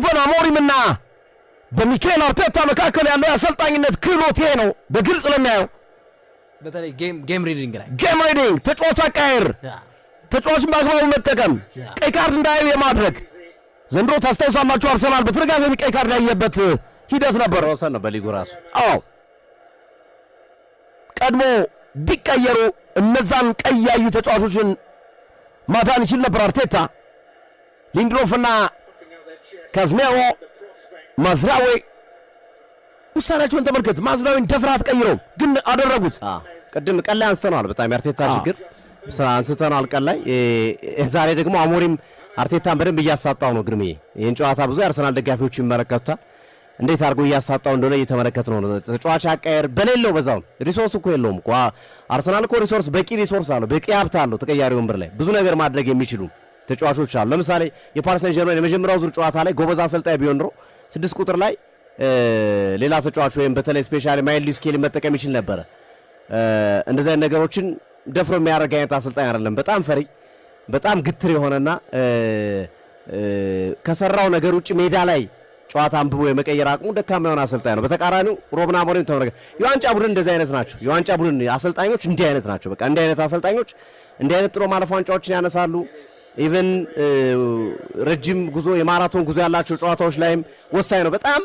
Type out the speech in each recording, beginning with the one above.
በሩበን አሞሪምና በሚኬል አርቴታ መካከል ያለው የአሰልጣኝነት ክህሎት ይሄ ነው በግልጽ ለሚያየው። በተለይ game reading ላይ። Game reading፣ ተጫዋች አቀያየር፣ ተጫዋችን በአግባቡ መጠቀም፣ ቀይ ካርድ እንዳያዩ የማድረግ። ዘንድሮ ታስታውሳላችሁ አርሰናል በተደጋጋሚ ቀይ ካርድ ያየበት ሂደት ነበር። ወሰን ነው በሊጉ ራሱ። አዎ፣ ቀድሞ ቢቀየሩ እነዛን ቀይ ያዩ ተጫዋቾችን ማዳን ይችል ነበር አርቴታ። ሊንድሎፍና ካዝሜሮ፣ ማዝራዌ ውሳኔያቸውን ተመልከት። ማዝራዊን ደፍራ አትቀይረውም፣ ግን አደረጉት። ቅድም ቀን ላይ አንስተነዋል። በጣም የአርቴታ ችግር ስራ አንስተነዋል ቀን ላይ። ዛሬ ደግሞ አሞሪም አርቴታን በደንብ እያሳጣው ነው። ግርምዬ፣ ይህን ጨዋታ ብዙ የአርሰናል ደጋፊዎች ይመለከቱታል። እንዴት አድርጎ እያሳጣው እንደሆነ እየተመለከት ነው። ተጫዋች አቀያየር በሌለው በዛው resource እኮ የለውም እኮ። አርሰናል እኮ resource፣ በቂ resource አለው፣ በቂ ሀብት አለው። ተቀያሪ ወንበር ላይ ብዙ ነገር ማድረግ የሚችሉ ተጫዋቾች አሉ። ለምሳሌ የፓሪስ ሰን ጀርመን የመጀመሪያው ዙር ጨዋታ ላይ ጎበዝ አሰልጣኝ ቢሆን ኖሮ 6 ቁጥር ላይ ሌላ ተጫዋች ወይም በተለይ specially ማይልስ ሉዊስ ስኬሊ መጠቀም ይችል ነበረ። እንደዚህ አይነት ነገሮችን ደፍሮ የሚያደርግ አይነት አሰልጣኝ አይደለም። በጣም ፈሪ፣ በጣም ግትር የሆነና ከሰራው ነገር ውጭ ሜዳ ላይ ጨዋታ አንብቦ የመቀየር አቅሙ ደካማ የሆነ አሰልጣኝ ነው። በተቃራኒው ሩበን አሞሪም ተመልከት። የዋንጫ ቡድን እንደዚህ አይነት ናቸው። የዋንጫ ቡድን አሰልጣኞች እንዲህ አይነት ናቸው። በቃ እንዲህ አይነት አሰልጣኞች እንዲህ አይነት ጥሎ ማለፍ ዋንጫዎችን ያነሳሉ። Even ረጅም ጉዞ፣ የማራቶን ጉዞ ያላቸው ጨዋታዎች ላይም ወሳኝ ነው። በጣም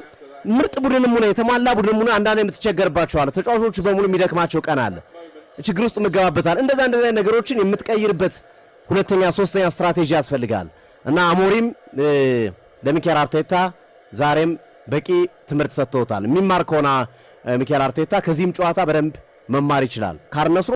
ምርጥ ቡድንም ሆነ የተሟላ ቡድንም ሆነ አንዳንድ የምትቸገርባቸው አለ። ተጫዋቾቹ በሙሉ የሚደክማቸው ቀን አለ። ችግር ውስጥ ምገባበታል። እንደዛ እንደዛ አይነት ነገሮችን የምትቀይርበት ሁለተኛ ሶስተኛ ስትራቴጂ ያስፈልጋል እና አሞሪም ለሚኬል አርቴታ ዛሬም በቂ ትምህርት ሰጥቶታል። የሚማር ከሆነ ሚኬል አርቴታ ከዚህም ጨዋታ በደንብ መማር ይችላል። ካርነስሮ